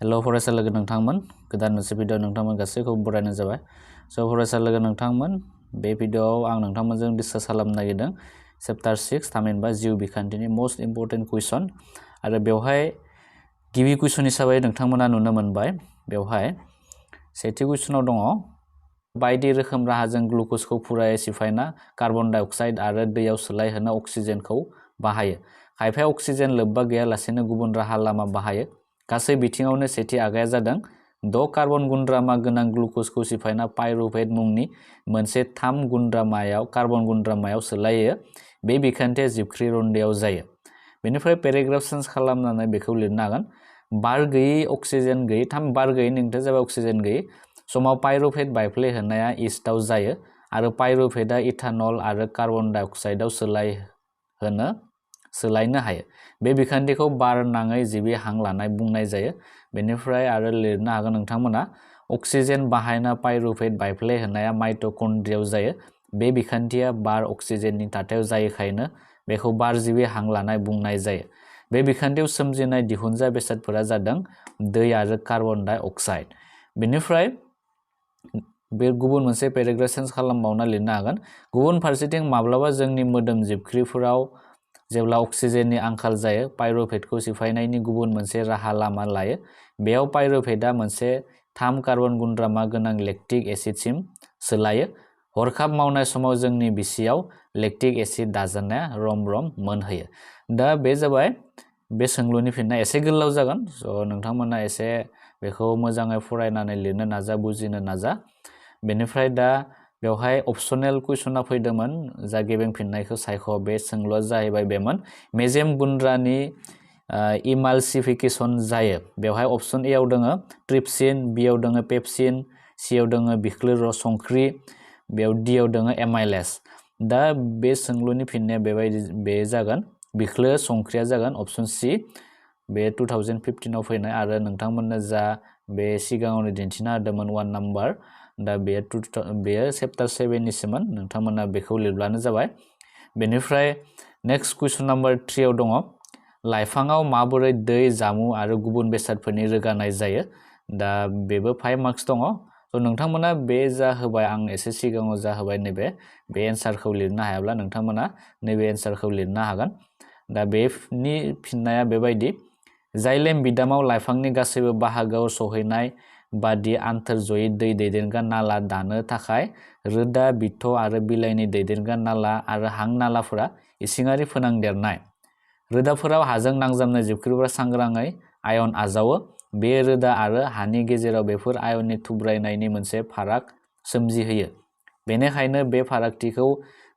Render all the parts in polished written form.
Hello फरायसा लोगो नोंथांमोन गोदान मोनसे भिडिअ नोंथांमोन गासैखौबो बरायनाय जाबाय स' फरायसा लोगो नोंथांमोन बे भिडिअआव आं नोंथांमोनजों डिसकास खालामनो नागिरदों चैप्टार 6 थामहिनबा जिउ बिखान्थिनि मोस्ट इम्पोर्टेन्ट कुइसन आरो बेवहाय गिबि कुइसन हिसाबै नोंथांमोना नुनो मोनबाय बेवहाय सेथि कुइसनाव दङ बायदि रोखोम राहाजों ग्लुक'जखौ फुरायै सिफायना कार्बन डाइ अक्साइड आरो दैयाव सोलायहोनो अक्सिजेनखौ बाहायो खायफाया अक्सिजेन लोब्बा गैयालासेनो गुबुन राहा लामा बाहायो गासै बिथिङावनो सेथि आगाया जादों 6 कार्बन गुन्द्रामा गोनां ग्लुक'जखौ सिफायना पाइरुभेट मुंनि मोनसे 3 गुन्द्रामायाव कार्बन गुन्द्रामायाव सोलायो बे बिखान्थिया जिबख्रि रन्दैयाव जायो बेनिफ्राय पेराग्राफ चेन्ज खालामनानै बेखौ लिरनो हागोन बार गैयै अक्सिजेन गैयै 3 बार गैयै ओंथिया जाबाय अक्सिजेन गैयै समाव पाइरुभेट बायफ्लेहोनाया ईस्टआव जायो आरो पाइरुभेटआ इथानल आरो कार्बन डाइ अक्साइडआव सोलायनो हायो बे बिखान्थिखौ बार नाङै जिबि हां लानाय बुंनाय जायो बेनिफ्राय आरो लिरनो हागोन नोंथांमोना अक्सिजेन बाहायना पाइरुभेट बायफ्लेहोनाया माइटोकन्ड्रियाव जायो बे बिखान्थिया बार अक्सिजेननि थाथायाव जायोखायनो बेखौ बार जिबि हां लानाय बुंनाय जायो बे बिखान्थियाव सोमजिनाय दिहुनजा बेसादफोरा जादों दै आरो कार्बन डाइ अक्साइड बेनिफ्राय बे गुबुन मोनसे पेराग्राफ चेन्ज खालामबावना लिरनो हागोन गुबुन फारसेथिं माब्लाबा जोंनि मोदोम जिबख्रिफोराव जेब्ला अक्सिजेननि आंखाल जायो पाइरुभेटखौ सिफायनायनि गुबुन मोनसे राहा लामा लायो बेयाव पाइरुभेटआ मोनसे 3 कार्बन गुन्द्रामा गोनां लेक्टिक एसिडसिम सोलायो हरखाब मावनाय समाव जोंनि बिसियाव लेक्टिक एसिड दाजानाया रम मोनहोयो दा बे जाबाय बे सोंलुनि फिननाय एसे गोलाव जागोन स' नोंथांमोना एसे बेखौ मोजाङै फरायनानै लिरनो नाजा बुजिनो नाजा बेनिफ्राय दा बेवहाय अपसनेल कुइसना फैदोंमोन जा गेबें फिननायखौ सायख' बे सोंलुआ जाहैबाय बेमोन मेजेम गुन्द्रानि इमाल्सिफिकेसन जायो बेवहाय अपसन ए आव दोङो ट्रिप्सिन बि आव दोङो पेप्सिन सि आव दोङो बिख्लो संख्रि बेयाव डि आव दोङो एमाइलेस दा बे सोंलुनि फिननाया बेबायदि बे जागोन बिख्लो संख्रिया जागोन अपसन सि बे 2015 आव फैनाय आरो नोंथांमोननो जा बे सिगाङावनो दिन्थिना होदोंमोन 1 नाम्बार दा बेयो चैप्टार 7 निसोमोन नोंथांमोना बेखौ लिरब्लानो जाबाय बेनिफ्राय नेक्स्ट कुइसन नाम्बार 3 आव दङ लाइफाङाव माबोरै दै जामु आरो गुबुन बेसादफोरनि रोगानाय जायो दा बेबो 5 मार्क्स दङ स' नोंथांमोना बे जा होबाय आं एसे सिगाङाव जा होबाय नैबे बे एन्सारखौ लिरनो हायाब्ला नोंथांमोना नैबे एन्सारखौ लिरनो हागोन दा बेनि फिननाया बेबायदि जाइलेम बिदामाव लाइफांनि गासैबो बाहागोआव सहैनाय बादि आन्थोर जयै दै दैदेनग्रा नाला दानो थाखाय रोदा बिथ' आरो बिलाइनि दैदेनग्रा नाला आरो हां नालाफोरा इसिङारि फोनांदेरनाय रोदाफोराव हाजों नांजाबनाय जिबख्रिफोरा सांग्राङै आयन आजावो बे रोदा आरो हानि गेजेराव बेफोर आयननि थुब्रायनायनि मोनसे फाराग सोमजिहोयो बेनिखायनो बे फारागथिखौ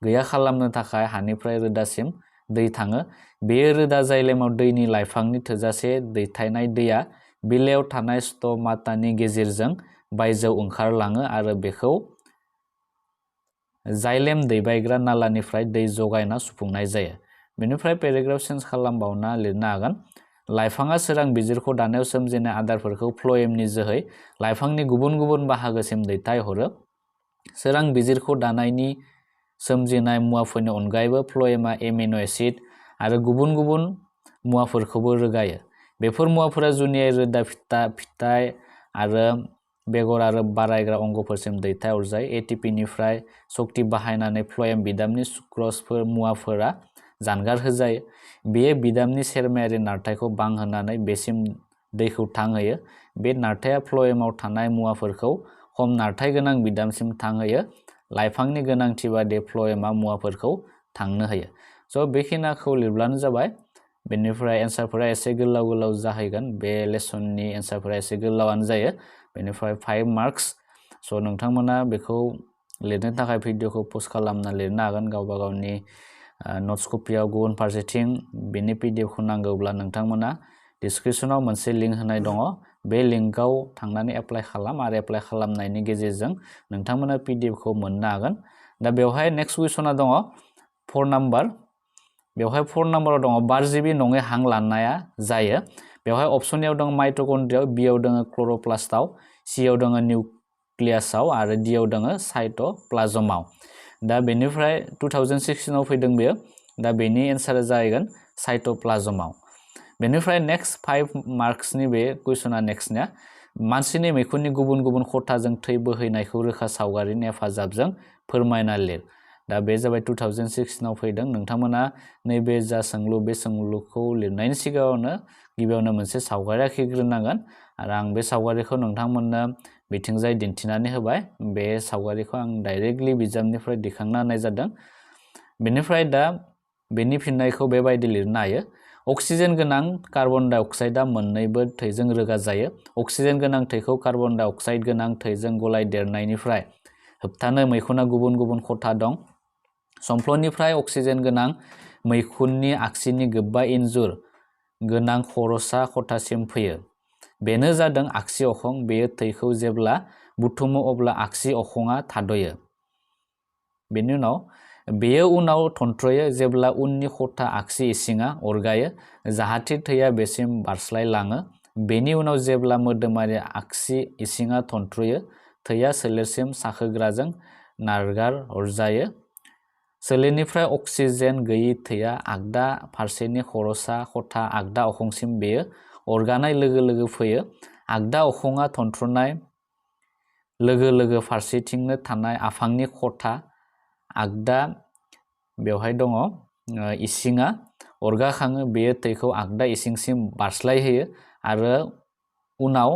गैया खालामनो थाखाय हानिफ्राय रोदासिम दै थाङो बे रोदा जाइलेमाव दैनि लाइफांनि थोजासे दैथायनाय दैया बिलाइयाव थानाय स्टमाटानि गेजेरजों बायजोआव ओंखारलाङो आरो बेखौ जाइलेम दैबायग्रा नालानिफ्राय दै जगायना सुफुंनाय जायो बेनिफ्राय पेराग्राफ चेन्ज खालामबावना लिरनो हागोन लाइफाङा सोरां बिजिरखौ दानायाव सोमजिनाय आदारफोरखौ फ्ल'एमनि जोहै लाइफांनि गुबुन गुबुन बाहागोसिम दैथायहरो सोरां बिजिरखौ दानायनि सोमजिनाय मुवाफोरनि अनगायैबो फ्ल'एमआ एमिनो एसिड आरो गुबुन गुबुन मुवाफोरखौबो रोगायो बेफोर मुवाफोरा जुनियायै रोदा फिथाइ आरो बेगर आरो बारायग्रा अंगफोरसिम दैथायहरजायो एटिपिनिफ्राय सक्ति बाहायनानै फ्ल'एम बिदामनि सुक्र'सफोर मुवाफोरा जानगार होजायो बेयो बिदामनि सेरमायारि नारथायखौ बांहोनानै बेसिम दैखौ थांहोयो बे नारथाया फ्ल'एमाव थानाय मुवाफोरखौ खम नारथाय गोनां बिदामसिम थांहोयो लाइफांनि गोनांथि बादि फ्ल'एमा मुवाफोरखौ थांनो होयो स' बेखिनिखौ लिरब्लानो जाबाय बेनिफ्राय एन्सारफोरा एसे गोलाव जाहैगोन बे लेसननि एन्सारफोरा एसे गोलावानो जायो बेनिफ्राय 5 मार्क्स स' नोंथांमोना बेखौ लिरनो थाखाय भिडिअखौ पस्ट खालामना लिरनो हागोन गावबा गावनि नोट्स कपियाव गुबुन फारसेथिं बेनि पिडिएफखौ नांगौब्ला नोंथांमोना डिसक्रिपसनाव मोनसे लिंक होनाय दङ बे लिंकआव थांनानै एप्लाइ खालाम आरो एप्लाइ खालामनायनि गेजेरजों नोंथांमोना पिडिएफखौ मोननो हागोन दा बेवहाय नेक्स्ट कुइसना दङ 4 नाम्बार बेवहाय 4 नाम्बाराव दङ बारजिबि नङै हां लानाया जायो बेवहाय अपसन ए आव दङ माइटोकन्ड्रियाव बि आव दङ क्ल'र'प्लास्टआव सि आव दङ निउक्लियासआव आरो डि आव दङ साइटोप्लाज्माव दा बेनिफ्राय 2016 आव फैदों बेयो दा बेनि एन्सारा जाहैगोन साइटोप्लाज्माव बेनिफ्राय नेक्स्ट 5 मार्क्सनि बे कुइसना नेक्स्टनिया मानसिनि मैखुननि गुबुन गुबुन खथाजों थै बोहैनायखौ रोखा सावगारिनि हेफाजाबजों फोरमायना लिर। दा बे जाबाय 2016 आव फैदों। नोंथांमोना नैबे जा सोंलु बे सोंलुखौ लिरनायनि सिगाङावनो गिबियावनो मोनसे सावगारि आखिग्रोनांगोन आरो आं बे सावगारिखौ नोंथांमोननो बिथिंजाय दिन्थिनानै होबाय। बे सावगारिखौ आं डाइरेक्टलि बिजाबनिफ्राय दिखांना होनाय जादों। बेनिफ्राय दा बेनि फिननायखौ बेबायदि लिरनो हायो। अक्सिजेन गोनां कार्बन डाइ अक्साइडआ मोन्नैबो थैजों रोगा जायो। अक्सिजेन गोनां थैखौ कार्बन डाइ अक्साइड गोनां थैजों गलायदेरनायनिफ्राय होबथानो मैखुना गुबुन गुबुन खथा दं। समफ्लनिफ्राय अक्सिजेन गोनां मैखुननि आगसिनि गोबा इन्जुर गोनां खर'सा खथासिम फैयो। बेनो जादों आगसि अखं। बेयो थैखौ जेब्ला बुथुमो अब्ला आगसि अखङा थाद'यो। बेनि उनाव बेयो उनाव थन्थ्रयो जेब्ला उननि खथा आगसि इसिङा अरगायो जाहाथे थैया बेसिम बारस्लायलाङो। बेनि उनाव जेब्ला मोदोमारि आगसि इसिङा थन्थ्रयो थैया सोलेरसिम साखोग्राजों नारगार हरजायो। सोलेरनिफ्राय अक्सिजेन गैयै थैया आगदा फारसेनि खर'सा खथा आगदा अखंसिम बेयो अरगानाय लोगो लोगो फैयो। आगदा अखङा थन्थ्रनाय लोगो लोगो फारसेथिंनो थानाय आफांनि खथा आगदा बेवहाय दङ इसिङा अरगाखाङो। बेयो थैखौ आगदा इसिंसिम बारस्लायहोयो आरो उनाव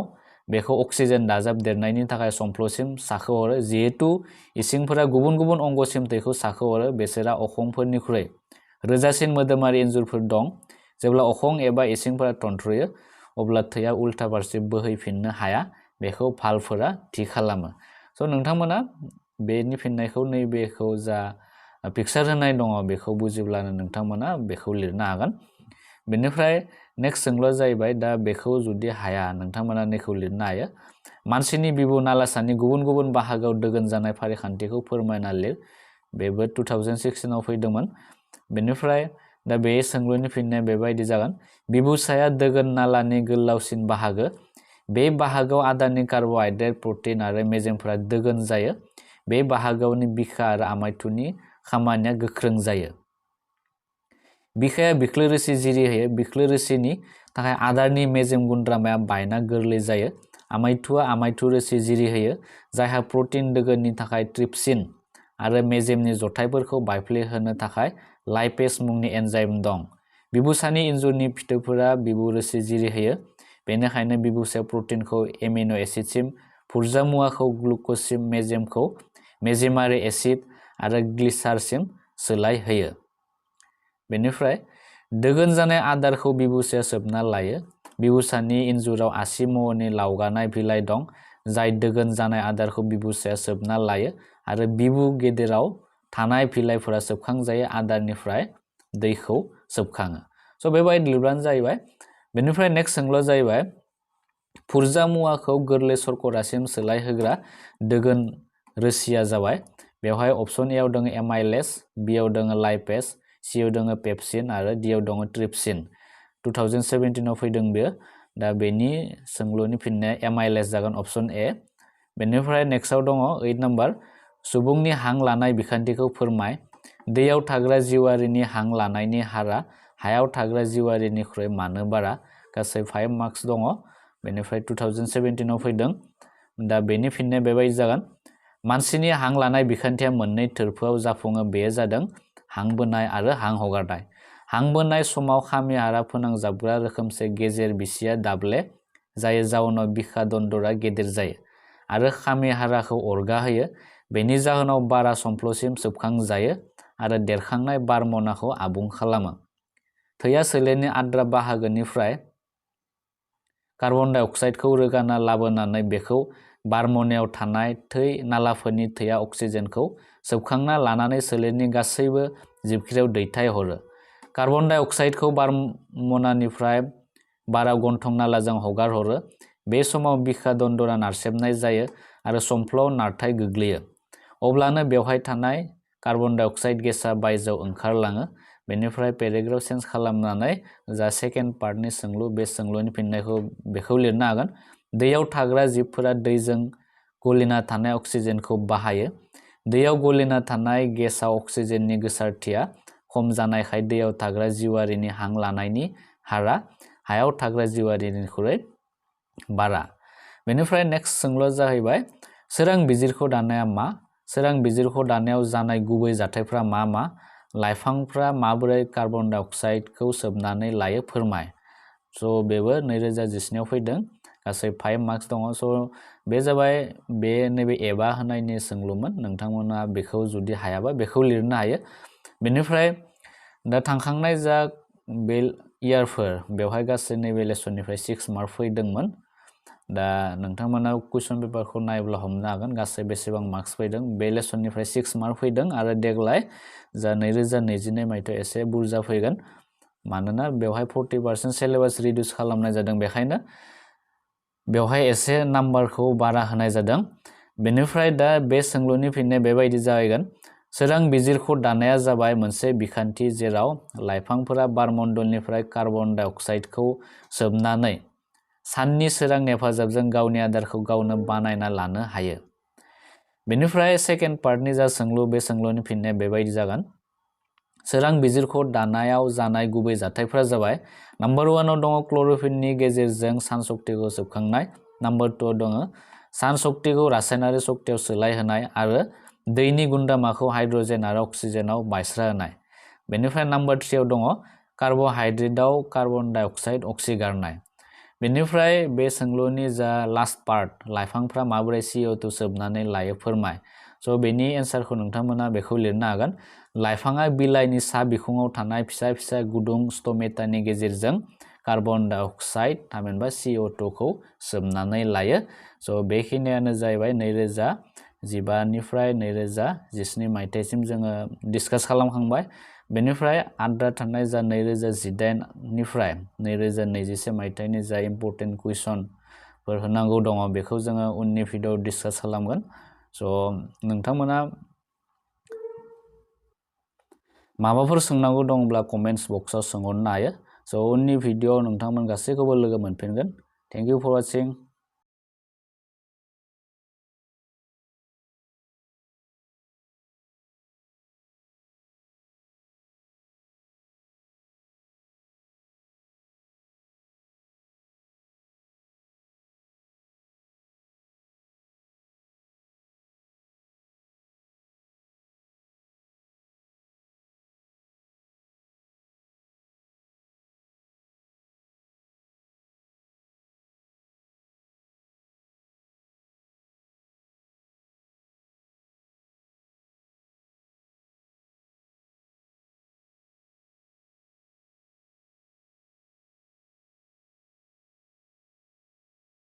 बेखौ अक्सिजेन दाजाबदेरनायनि थाखाय समफ्लसिम साखोहरो। जिहेतु इसिंफोरा गुबुन गुबुन अंगसिम थैखौ साखोहरो बेसोरा अखंफोरनिख्रुइ रोजासिन मोदोमारि इन्जुरफोर दं। जेब्ला अखं एबा इसिंफोरा थन्थ्रयो अब्ला थैया उल्था फारसे बोहैफिननो हाया। बेखौ भाल्भफोरा थि खालामो। स' नोंथांमोना बेनि फिननायखौ नैबेखौ जा पिक्सार होनाय दङ बेखौ बुजिब्लानो नोंथांमोना बेखौ लिरनो हागोन। बेनिफ्राय नेक्स्ट सोंलुआ जाहैबाय दा बेखौ जुदि हाया नोंथांमोना नैखौ लिरनो हायो। मानसिनि बिबु नालासानि गुबुन गुबुन बाहागोआव दोगोन जानाय फारिखान्थिखौ फोरमायना लिर। बेबो 2016 आव फैदोंमोन। बेनिफ्राय दा बे सोंलुनि फिननाया बेबायदि जागोन। बिबुसाया दोगोन नालानि गोलावसिन बाहागो। बे बाहागोआव आदारनि कार्बहाइड्रेट प्रटिन आरो मेजेमफोरा दोगोन जायो। बे बाहागोआवनि बिखा आरो आमायथुनि खामानिया गोख्रों जायो। बिखाया बिख्लो रोसि जिरि होयो। बिख्लो रोसिनि थाखाय आदारनि मेजेम गुन्द्रामाया बायना गोरलै जायो। आमायथुआ आमायथु रोसि जिरि होयो जायहा प्रटिन दोगोननि थाखाय ट्रिप्सिन आरो मेजेमनि जथायफोरखौ बायफ्लेहोनो थाखाय लाइपेज मुंनि एन्जाइम दं। बिबुसानि इन्जुरनि फिथोबफोरा बिबु रोसि जिरि होयो। बेनिखायनो बिबुसाया प्रटिनखौ एमिनो एसिडसिम फुरजा मुवाखौ ग्लुक'जसिम मेजेमखौ मेजेमारि एसिड आरो ग्लिसारसिम सोलाय होयो। बेनिफ्राय दोगोन जानाय आदारखौ बिबुसाया सोबना लायो। बिबुसानि इन्जुराव आसि महरनि लावगानाय बिलाइ दं जाय दोगोन जानाय आदारखौ बिबुसाया सोबना लायो आरो बिबु गेदेराव थानाय बिलाइफोरा सोबखांजायो आदारनिफ्राय दैखौ सोबखाङो। स' बेबायदि लिरब्लानो जाहैबाय। बेनिफ्राय नेक्स्ट सोंलुआ जाहैबाय फुरजा मुवाखौ गोरलै सर्करासिम सोलाय होग्रा दोगोन रोसिया जाबाय। बेवहाय अप्शन ए आव दङ एमाइलेज, बि आव दङ लाइपेज, सि आव दङ पेप्सिन आरो डि आव दङ ट्रिप्सिन। 2017 आव फैदों बेयो। दा बेनि सोंलुनि फिननाया एमाइलेज जागोन अप्शन ए। बेनिफ्राय नेक्स्टआव दङ 8 नाम्बार सुबुंनि हां लानाय बिखान्थिखौ फोरमाय। दैयाव थाग्रा जिउआरिनि हां लानायनि हारा हायाव थाग्रा जिउआरिनिख्रुइ मानो बारा? गासै 5 मार्क्स दङ। बेनिफ्राय 2017 आव फैदों। दा बेनि फिननाया बेबायदि जागोन। मानसिनि हां लानाय बिखान्थिया मोननै थोरफोआव जाफुङो। बेयो जादों हां बोनाय आरो हां हगारनाय। हां बोनाय समाव खामि हारा फोनांजाबग्रा रोखोमसे गेजेर बिसिया दाब्ले जायो जाउनाव बिखा दन्दरा गेदेर जायो आरो खामि हाराखौ अरगा होयो। बेनि जाहोनाव बारा समफ्लसिम सोबखांजायो आरो देरखांनाय बार मनाखौ आबुं खालामो। थैया सोलेरनि आद्रा बाहागोनिफ्राय कार्बन डाइ अक्साइडखौ रोगाना लाबोनानै बेखौ बारमनायाव थानाय थै नालाफोरनि थैया अक्सिजेनखौ सोबखांना लानानै सोलेरनि गासैबो जिबख्रियाव दैथायहरो। कार्बन डाइ अक्साइडखौ बारमनानिफ्राय बाराव गन्थं नालाजों हगारहरो। बे समाव बिखा दन्दरा नारसेबनाय जायो आरो समफ्लआव नारथाय गोग्लैयो। अब्लानो बेवहाय थानाय कार्बन डाइ अक्साइड गेसआ बायजोआव ओंखारलाङो। बेनिफ्राय पेराग्राफ चेन्ज खालामनानै जा सेकेन्ड पार्टनि सोंलु बे सोंलुनि फिननायखौ बेखौ लिरनो हागोन। दैयाव थाग्रा जिबफोरा दैजों गलिना थानाय अक्सिजेनखौ बाहायो। दैयाव गलिना थानाय गेसआव अक्सिजेननि गोसारथिया खम जानायखाय दैयाव थाग्रा जिउआरिनि हां लानायनि हारा हायाव थाग्रा जिउआरिनिख्रुइ बारा। बेनिफ्राय नेक्स्ट सोंलुआ जाहैबाय सोरां बिजिरखौ दानाया मा? सोरां बिजिरखौ दानायाव जानाय गुबै जाथायफ्रा मा मा? लाइफांफ्रा माबोरै कार्बन डाइ अक्साइडखौ सोबनानै लायो फोरमाय। स' बेबो 2017 आव फैदों। गासै 5 मार्क्स दङ। स' बे जाबाय बे नैबे एबा होनायनि सोंलुमोन। नोंथांमोना बेखौ जुदि हायाबा बेखौ लिरनो हायो। बेनिफ्राय दा थांखांनाय जा बे इयारफोर बेवहाय गासै नैबे लेसननिफ्राय 6 मार्क फैदोंमोन। दा नोंथांमोना कुइसन पेपारखौ नायोब्ला हमनो हागोन गासै बेसेबां मार्क्स फैदों। बे लेसननिफ्राय 6 मार्क फैदों आरो देग्लाय जा 2022 मायथाइयाव एसे बुरजा फैगोन। मानोना बेवहाय 40% सिलेबास रिडिउस खालामनाय जादों, बेखायनो बेवहाय एसे नाम्बारखौ बारा होनाय जादों। बेनिफ्राय दा बे सोंलुनि फिननाय बेबायदि जाहैगोन। सोरां बिजिरखौ दानाया जाबाय मोनसे बिखान्थि जेराव लाइफांफोरा बारमण्डलनिफ्राय कार्बन डाइ अक्साइडखौ सोबनानै साननि सोरांनि हेफाजाबजों गावनि आदारखौ गावनो बानायना लानो हायो। बेनिफ्राय सेकेन्ड पार्टनि जा सोंलु, बे सोंलुनि फिननाया बेबायदि जागोन। सोरां बिजिरखौ दानायाव जानाय गुबै जाथायफ्रा जाबाय नम्बर 1 आव दङ क्ल'र'फिलनि गेजेरजों सान सक्तिखौ सोबखांनाय। नम्बर 2 आव दङ सान सक्तिखौ रासायनारि सक्तियाव सोलायहोनाय आरो दैनि गुन्दामाखौ हाइड्रजेन आरो अक्सिजेनाव बायस्राहोनाय। बेनिफ्राय नम्बर 3 आव दङ कार्ब'हाइड्रेटआव कार्बन डाइ अक्साइड अक्सिगारनाय। बेनिफ्राय बे सोंलुनि जा लास्ट पार्ट, लाइफांफ्रा माबोरै CO2 सोबनानै लायो फोरमाय। स' बेनि एन्सारखौ नोंथांमोना बेखौ लिरनो हागोन। लाइफाङा बिलाइनि सा बिखुङाव थानाय फिसा फिसा गुदुं स्टमेटानि गेजेरजों कार्बन डाइ अक्साइड थामहिनबा CO2 खौ सोबनानै लायो। स' बेखिनियानो जाहैबाय 2015 निफ्राय 2017 मायथाइसिम जोङो डिसकास खालामखांबाय। बेनिफ्राय आद्रा थानाय जा 2018 निफ्राय 2021 मायथाइनि जा इम्पर्टेन्ट कुइसनफोर होनांगौ दङ बेखौ जोङो उननि भिडिअ'आव डिसकास खालामगोन। स' नोंथांमोना माबाफोर सोंनांगौ दंब्ला कमेन्ट्स बक्सआव सोंहरनो हायो। स' उननि भिडिअ'आव नोंथांमोन गासैखौबो लोगो मोनफिनगोन। Thank you for वाचिं।